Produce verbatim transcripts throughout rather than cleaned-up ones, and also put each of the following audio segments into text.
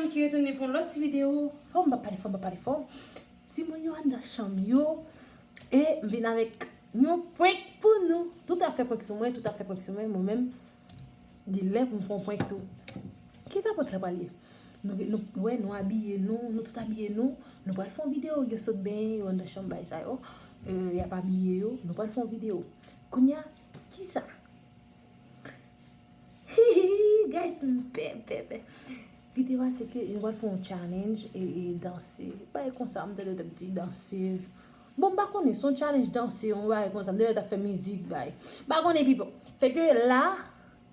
Ki retounen pou yon lòt ti videyo. Oh, m pa pale fò, m pa pale fò. Timoun yo anndan chanm yo. E m vin avèk yon prank pou nou. Tout ap fè prank sou mwen, tout ap fè prank sou mwen, mwen menm, li lè pou m fè yon prank tou. Kisa prank la pral ye? Nou, nou, nou wè, nou abiye nou, nou tout abiye nou. Nou pral fè yon videyo, yo sot benyen, yo anndan chanm bay sa yo. Euh, y ap abiye yo, nou pral fè yon videyo. Kounye a, kisa? Guys, m pè, m pè, m pè. Videyo a se ke nou pral fè yon challenge e, e danse. Bagay konsa, m tande yo t ap di danse. Bon, m pa konnen, se yon challenge danse, yon bagay konsa. M tande yo t ap fè mizik, bay. M pa konnen, pipo. Fè ke la,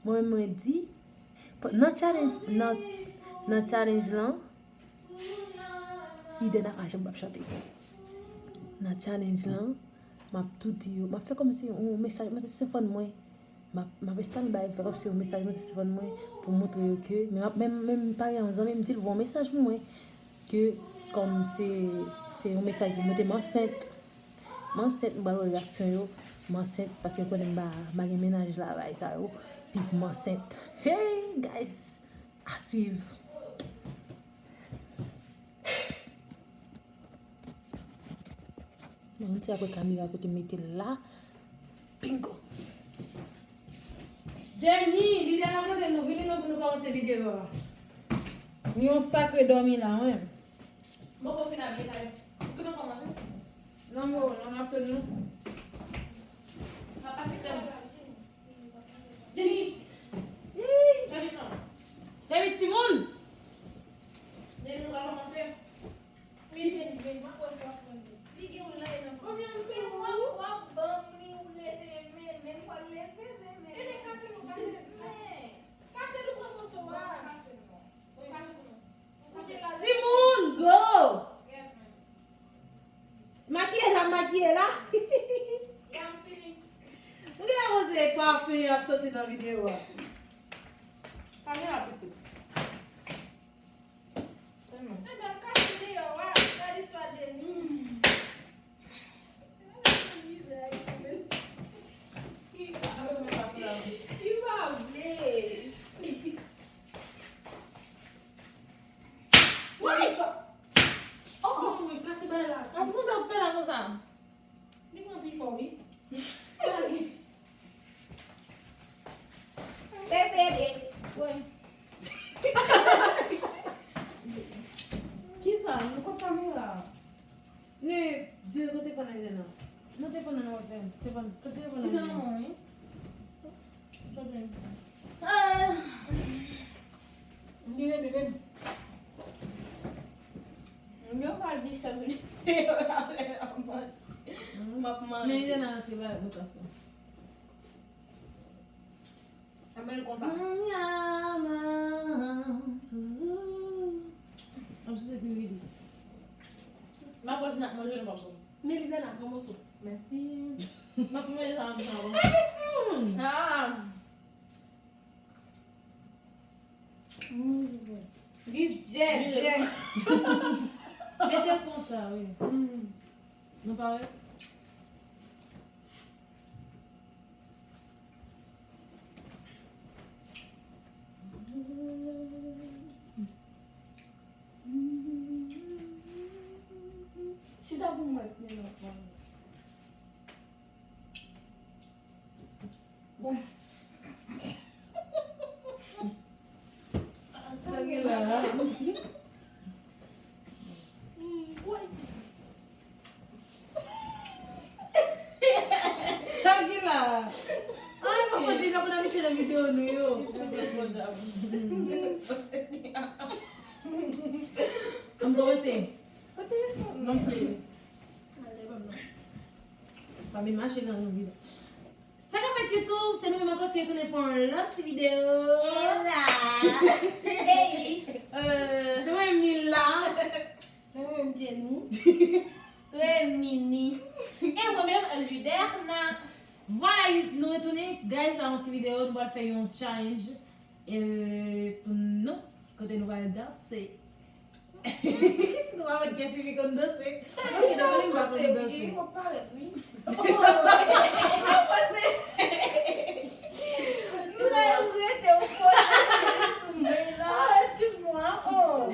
mwen, mwen di, nan challenge, nan, nan challenge lan, Eden ap ajan m ap chante. Nan challenge lan, m ap tou di yo, m ap fè kòmsi yon mesaj nan telefòn mwen. M ap, m ap estale bay, fè kòmsi yon mesaj nan telefòn mwen pou montre yo ke, men m ap, men, men m pare yon zanmi, m di l voye yon mesaj pou mwen. Ke kòm se, se yon mesaj pou montre m ansent. M ansent, m pral wè reyaksyon yo. M ansent, paske yo konnen m pa, m pa gen mennaj la, bay sa yo. Pi m ansent. Hey, guys! À suivre. Mwen, ti apre kamera kote mete l la. Bingo. Jenny, lidè la mande nou vini non pou nou kòmanse videyo a. Ni yon sakre dòmi la, wi. Mwen poko fin abiye sa yo. Ou gentan kòmanse? Non, non, non, n ap tann nou. N ap pase krèm. Jenny! Ih! Fè vit non. Fè vit, timoun! Jenny, nou pral kòmanse. Wi, Jenny, Jenny, m ap wè si w ap pran li. Li gen yon lay nan men w. Men w ap, w ap ban m li, ou rete, men, men m pral leve, men, men. Ebyen, kase l non, kase l. Men. Kase l, ou pran moso a. Bon, kase l non. Wi, kase l pou nou. Timoun, go! Makiye la, makiye la. Mwen gen la poze pafen y ap soti nan videyo a. Kamera pitit. Sèlman. Ebyen, l kase deyò a. Gade istwa Jenny. Li pa vle. Why? Oh, mwen kase bagay la. An konsa, fè la konsa. Li pran pi fò, wi. Pepe, wi. Kisa? Nou kot kamera? Ne, di kote fò nan Elena. Nan telefòn nan w ap fè. Telefòn, kote telefòn nan Elena? Li nan mwen, wi. Ah. M gen bebe m. M yo pa di chak videyo la, m ap manti. M ap manti. Men Elena rantre ba botasyon. Amèl konsa. Manyama. Ap sou sekirite. M ap wè si n ap manje, n ap ap. Men li vle n ap pran moso. Mèsi. M ap manje sa, m ap pran. Ay, timoun! Ah! Mm. Li djè, djè. Mete l konsa, wi. Mm. Nou pare? Chita pou mwen, si nan pran. Bon. Sa gen la. Sa gen la. Ay, mwen kontan, mwen kontan Michel nan videyo nou yo. Ann kòmanse. Mwen plede. Pa vin mache nan yon videyo. Sa k ap fèt YouTube, se nou menm ankò ki retounen pou yon lòt ti videyo. Ela! Hey! Euh, se mwen menm Mila. Se mwen menm Jenny. Mwen Nini. E mwen menm Luderna. Vwala, nou retounen. Guys, sa yon ti videyo, nou pral fè yon challenge. E pou nou, kote nou pral danse. Nou pa wè Jessica konn danse. Mwen ki te konnen m pa konn danse. Mwen parèt, wi. Mwen rete ou konnen. Ah, excuse-moi. Oh.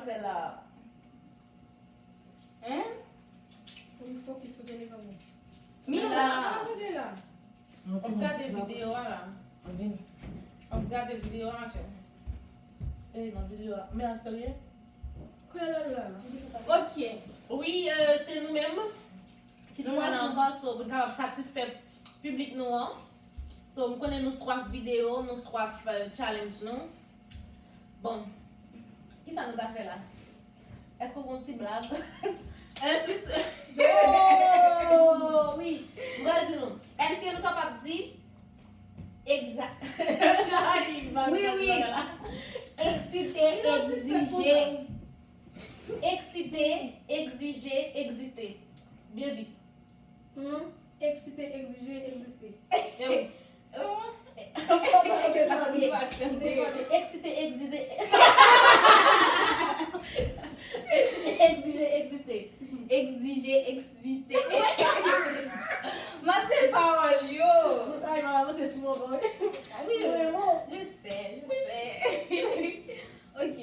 Fè la. Hein? Pou li fokis sou telefòn li. Mila! Mila, pa gade la. Ap gade videyo a la. Ap gade videyo a, chè. E nan videyo a. Mila, serye? Kwè la la. Ok. Wi, euh, se nou menm ki tounen ankò, so, pou n kapab satisfè piblik nou an. So, m konnen nou swaf videyo, nou swaf, euh, challenge nou. Bon, kisa nou ta fè la? Èske w gen yon ti blag? En plis, oh, wi, m pral di nou. Èske nou kapab di egza-, wi, wi. Eksite, egzije, eksite, egzije, egziste. Byen vit. Hmm, eksite, egzije, egziste. E wi. Eksite, egzije. Eksite, egzije, egziste. Egzije, egzite. M ap fè pawòl yo. Ay, mama, mwen se sou mwen, wi. Je sais, je sais. Ok.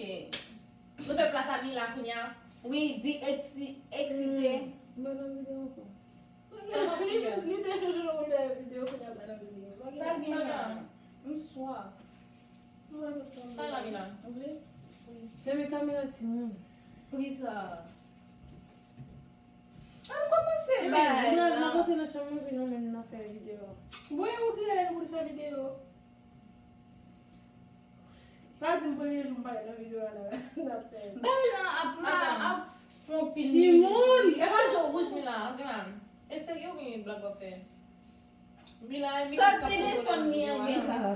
Nou fè plas a Mila kounye a. Wi, di ekti-, eksite. Hmm, m pa nan videyo ankò. Li, li te chouchou nan videyo kounye a pa nan videyo. Sa gen la? M swaf. Sa la, Mila? Ou vle? Wi. Fèmen kamera timoun. Poukisa? Ann kòmanse bay la. Nan, nan pote nan chanm mwen, epi nou menm nan fè videyo. Bon, e ou ki rele nou pou n fè videyo? Pa di m premye jou m pale nan videyo a la, n ap fè. Bay lan ap, ap fè yon pil. Timoun! E pa je w wouj, Mila, ok la. E serye ou gen blag w ap fè? Mila, e Mila k ap kontrole videyo a la.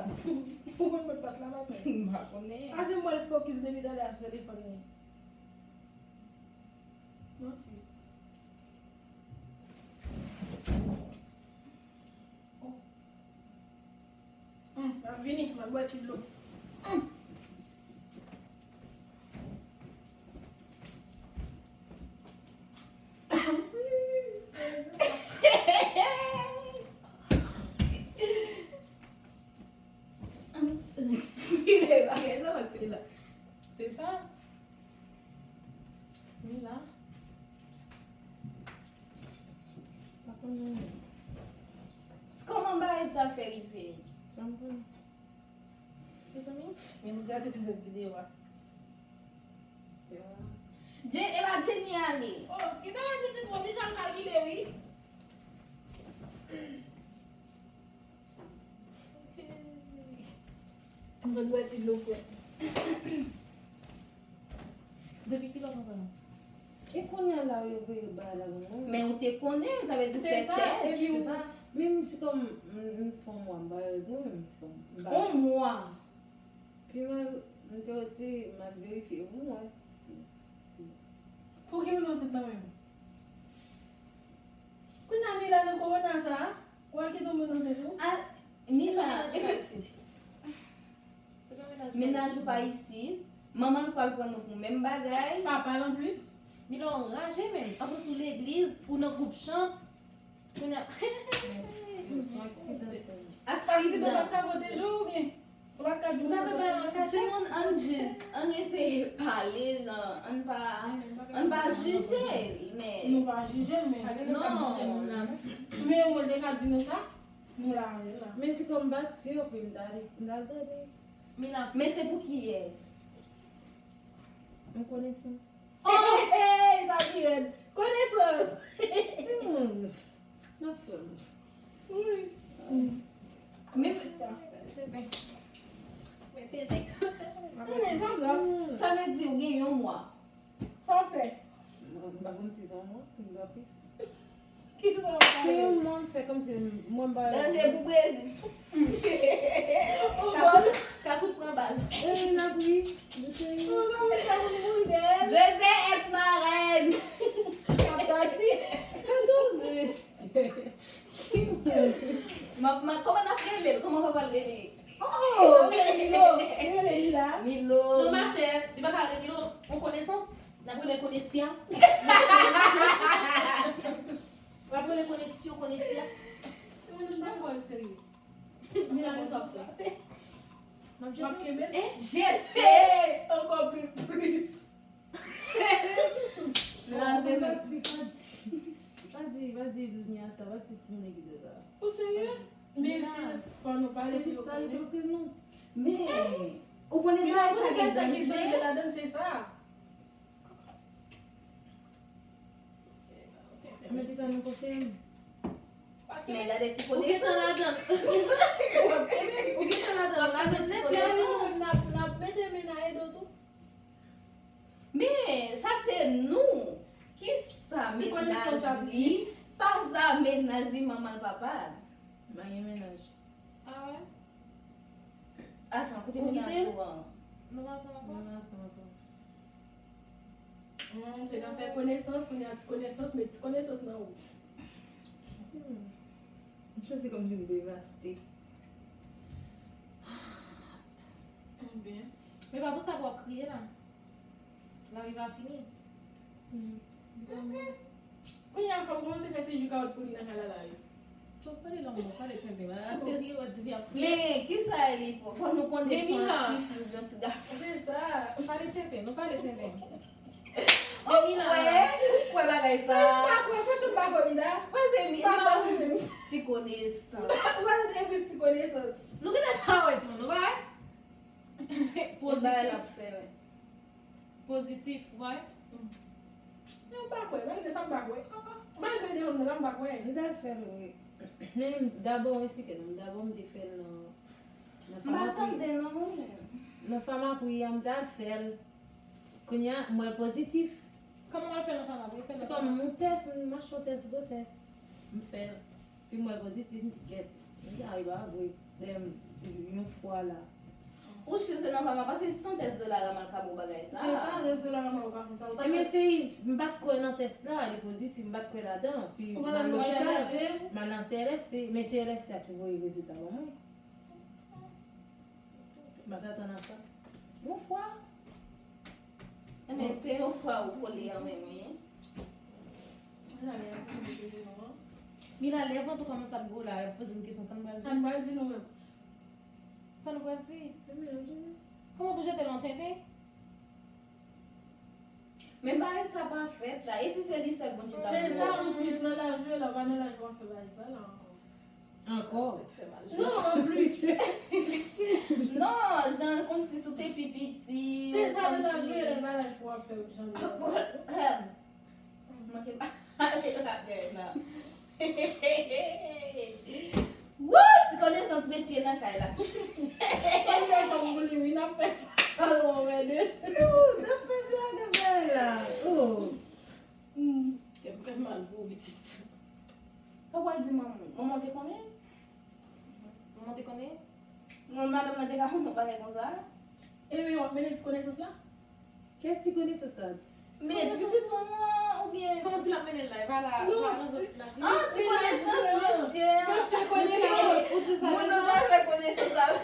Ou konn mot pas la, pa fè? M pa konnen. Ase m wè l fokis depi talè a sou telefòn li. Manti. Oh. Hum, m ap vini, m al bwè ti dlo. Hum. Se sa? Mila. Pa konnen. Kòman bagay sa fè rive? Sa m konnen. Mezanmi, men nou gade ti zèt videyo a. Je-, e pa Jenny ale. Oh, li ta wè pitit mwen, li jan kalkile, wi. M sot bwè ti dlo frèt. Depi kilè w konn sa? E kounye a la, yo voye bagay la ban mwen. Men ou te konnen, sa vle di se tèt. Epi ou, menm si kòm m, m fè yon mwa, m pa rele mwen menm si kòm m pa. Yon mwa. Pi mal, m te osi, m al verifye pou mwen. Pou ki moun ansent lan menm? Kounye a Mila nan kowona sa a, ou al kite yon moun ansent ou? A, Mila, e pa isit. Mennaj ou pa isit. Manman l pral pran nou pou menm bagay. Papa l anplis. Mila, w anraje menm. Anplis ou legliz, ou nan gwoup chant. Kounye a, aksidan. Aksidan pa t ka pwoteje w oubyen? Ou pa t ka di w pa t ka pwoteje w? Timoun, ann jis, ann eseye pale, jan, ann pa, ann pa jije, men. Nou pa jije, men. Pa gen lè k ap jije moun nan, non. Men yon moun te ka di nou sa, nou la avè l la. Men si kòm m pa t si, wi, m ta, m ta gade. Men se pou kiyès? Yon konesans. Oh! Hey, hey, sa pi rèd. Konesans. Timoun. N ap fè m. Wi. Men, men, pa grav. Sa vle di ou gen yon mwa. Sa w fè? M pa konn si se yon mwa, m pa plis. Kisa w pale? Se yon mwa m fè kòmsi mwen m pa. Danje pou Brezil. Kakout, kakout pran bal. E, n ap ri. José et marraine. Kap pati. Kòman n ap rele l? Kòman papa l rele? Oh! Milo. Milo. Milo. Non, machè, li pa ka rele Milo. On konesans. N ap rele konesya. N ap rele konesyo, konesya. Timoun, nou pa pran l serye. Mila, nou sa fè. M ap kenbe l. Jete! Ankò pli, plis. Avè pa di, pa di, pa di, pa di Dunia sa, pa di timoun legliz yo sa. Ou serye? Men se fò nou pale pou yo konnen. Se jis sa li te ofri nou. Men, ou konnen bagay sa gen danje ladan, se sa. Mwen te sa nan konsèy. Men gade ti kote. Ou gentan ladan. Ou gentan ladan. Ladan nèt. N ap, n ap mete men nan edo tou. Men, sa se nou. Kisa mennaj li? Pa sa mennaj li, manman l, papa l. Mwen gen mennaj. Ah ouais? Atan, kote mennaj ou an? Nou pa ansanm ankò? Nou pa ansanm ankò. Hmm, se nan fè konesans, kounye a ti konesans, met ti konesans nan ou. Hmm. M santi kòmsi m devaste. Ebyen. Men pa pou sa pou w ap kriye la. Lavi pa fini. Kounye a fò m kòmanse fè ti ji kawòt pou li nan kay la la wi. Ou pale lanmou, pale tenten. A serye, w ap di fi ap kriye. Men kisa li fò? Fò nou konn de son ti fi oubyen ti gason. Se sa. Pale tenten, nou pale tenten. Ou kwè? Ou kwè bagay sa? M pa kwè, franchman m pa kwè Mila. Mwen se Mila. Pa kwè mwen menm. Ti konesans. Ou pa kwè, e plis ti konesans. Nou gentan pa wè timoun, nou pa wè? Bagay l ap fè, wi. Pozitif, wi. Non, m pa kwè. Malgre sa, m pa kwè. Malgre li te fè m nan la, m pa kwè. M t al fè l, wi. Men dabò, esplike nou. Dabò, m te fè l nan, nan M pa tande non, mwen menm. Nan Famapri a, m t al fè l. Kounye a, m wè l pozitif. Kòman w al fè l nan Famapri? Se kòm yon tès, m achte yon tès gwosès. M fè l. Epi m wè pozitif, m di, "Gèt, m di, a, e pa vre." Dèyè m, yon fwa la. Ou si se nan Famapri, paske si se yon tès de la rama l ka ba w bagay sa. Se sa, tès de la rama ou ka fè sa. Ou ta Ebyen, fè se, m pa t kwè nan tès la, li pozitif, m pa t kwè ladan. Epi Ou pa m al nan lopital, C L S C? M al nan C L S C, men C L S C a ki voye rezilta ban mwen. M ap atann a sa. Yon fwa. Enben, se yon fwa ou kole an menm, wi. Mila, lè vant ou kòmanse ap gwo la, y ap poze m kesyon, sa nou pral di? Sa nou pral di nou menm? Sa nou pral di? Kòman pou jete l an tenten? Men bagay sa pa fèt la. E si se li sèl Bondye ta Se sa, anplis, nan laj ou la, pa nan laj ou ap fè bagay sa la ankò. Ankò? Tèt fè mal. Non, anplis. Non, jan, kòmsi si w te pi piti, Se sa, nan laj ou, kòmsi lè pa laj ou ap fè jan de bagay sa. Manke pale ladan la. Wouy! Ti konesans met pye nan kay la. Mwen gen janm pou li, wi, n ap fè sa. Alò, mwen de. Yo, n ap fè blag avè l la. Oh. Hmm. Kè m fè mal pou ou, pitit. Sa w pral di manman? Manman te konnen? Manman te konnen? Non, madanm nan te ka konnen yon bagay konsa. Ebyen, w ap mennen ti konesans la? Kèl ti konesans sa? Men ti pitit ou an, oubyen Kòman si l ap mennen l la? E pa la, Non, pa nan ti, zòt la. Ah, ti konesans, mesye. Mesye konesans. Ou di sa Moun nan deja? Pral fè konesans avè.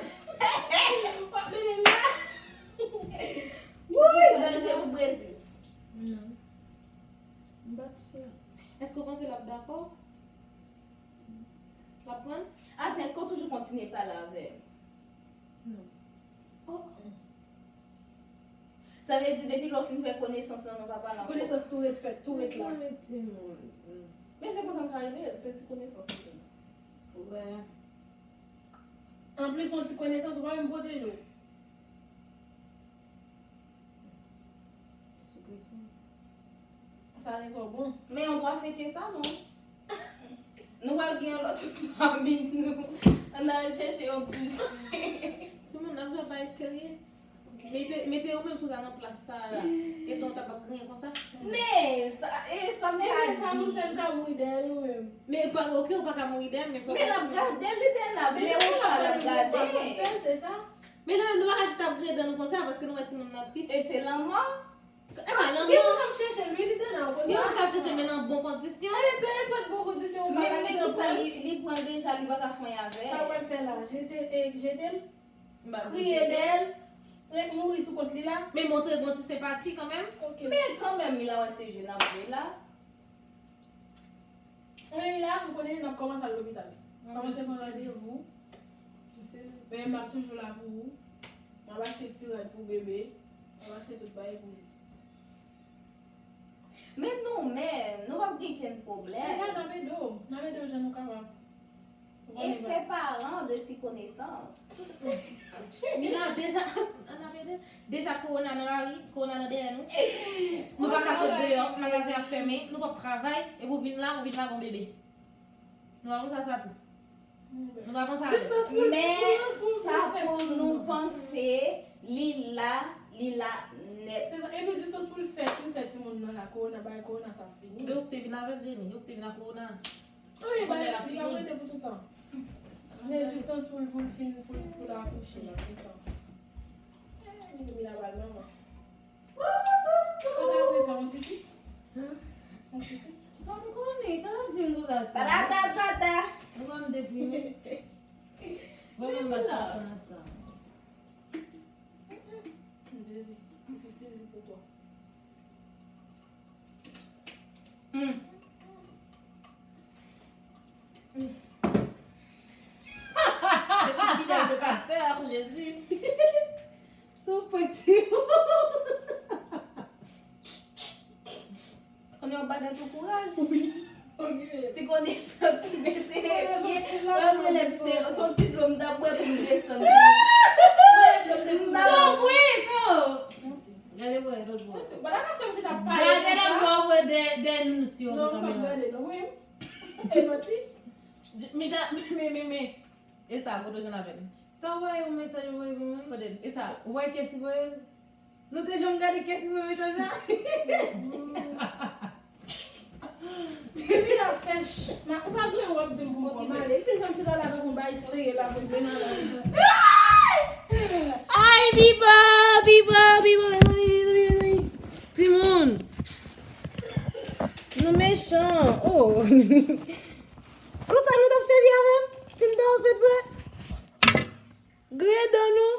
W ap mennen l la. Wouy, danje pou Brezil. Non. M pa t sè. Èske w panse l ap dakò? L ap pran? Atann, èske w toujou kontinye pale avè l? Non. Oh. Sa vle di, depi lè w fin fè konesans lan, nou pa pale ankò? Konesans tou ret fèt, tou ret la. Mwen mete moun. Men se konsa m ka rive, se ti konesans li. Wè. Anplis, yon ti konesans, ou pa menm pwoteje w. Sou presyon. Sa te twò bon. Men yon dwa fete sa, non? Nou pral gen yon lòt fanmi nou. Ann al chèche yon ti. Timoun, n ap jwe bay serye. Mete, mete ou menm sou sa nan plas sa la. E donk, w t ap griyen konsa? Men, sa, e sa m ka di. Ebyen, sa moun fè m ka mouri dèyè l ou menm. Men, pa, oke, ou pa ka mouri dèyè l, men fò Men l ap gade l, li te la vle ou pa, l ap gade. Se sa. Men nou menm, nou pa ka chita ap griyen dan nou konsa, paske nou wè timoun nan tris. E se lanmò. E pa lanmò. Gen moun k ap chèche l, wi, li te la, ou konnen. Gen moun k ap chèche, men nan bon kondisyon. Ebyen, pe enpòt bon kondisyon ou pa ka gentan pran. Men kisa li, li pran deja, li pa ka fè anyen avè l. Sa w pral fè la? Jete, e, jete l? Kriye dèyè l? Ret mouri sou kont li la? Men montre bon ti senpati kanmenm. Ok. Men kanmenm, Mila wè se je n ap jwe la. Men Mila, m konnen n ap kòmanse al lopital. Kòmanse pran randevou. Men m ap toujou la pou ou. M ap achte ti rad pou bebe. M ap achte tout bagay pou li. Men nou menm, nou p ap gen kenn pwoblèm. Se sa, n ap ede w. N ap ede w jan nou kapab. Ou konnen, e se paran de ti konesans. Mina, deja, an ap ede. Deja, kowona nan lari, kowona nan dèyè nou. Nou pa ka sot deyò, magazen ap fèmen, nou p ap travay, epi w vin la, ou vin lage yon bebe. Nou pa panse a sa tou. Nou pa panse a sa. Men sa pou nou panse, li la, li la nèt. Se sa, epi distans pou l fè, pou l fè timoun nan la, kowona, bay kowona sa fini. Men ou k te vin avè l, Jenny, ou k te vin ak kowona. Wi, bay, li pa rete pou toutan. Men distans pou l, pou l fin, pou l, pou l akouche la, toutan. Eh, Mina, Mina pral manman. Ou ta vle fè yon ti fi? Yon ti fi? Sa m konnen, sa l ap di m konsa, ti. Tata, tata. Ou pa m deprime. Bon, mwen pa konn sa. Jezi, m te sezi pou twa. Hmm. Petit fidèle de pasteur, Jésus. Sou pwenti. Konnen yon bagay tou kouraj. Wi. Ti konesans mete pye. Mwen mwen lèm se se yon ti dlo m t ap bwè pou m desann. Mwen dlo m te Son bri, freo. Gade bwè lòt bò. Gade lòt bò, bwè de de nou si yon kamera. Non, m p ap gade non, wi. E manti. Mita, men, men, men. E sa, kote w jwenn avè l? Sa w voye yon mesaj ou voye pou mwen? Kote l? E sa? Ou wè kès li voye l? Nou te janm gade kès li voye mesaj la? Depi la sèch. Ma, ou pa gen w ap di m pou mwen male. Li te janm chita la pou bay sere la pou l vin malad. Ay, Bibo, Bibo, Bibo, mezanmi, mezanmi, mezanmi. Timoun. Nou mechan. Oh. Konsa nou t ap sèvi avè m? Si m te ansent vre? Griyen dan nou.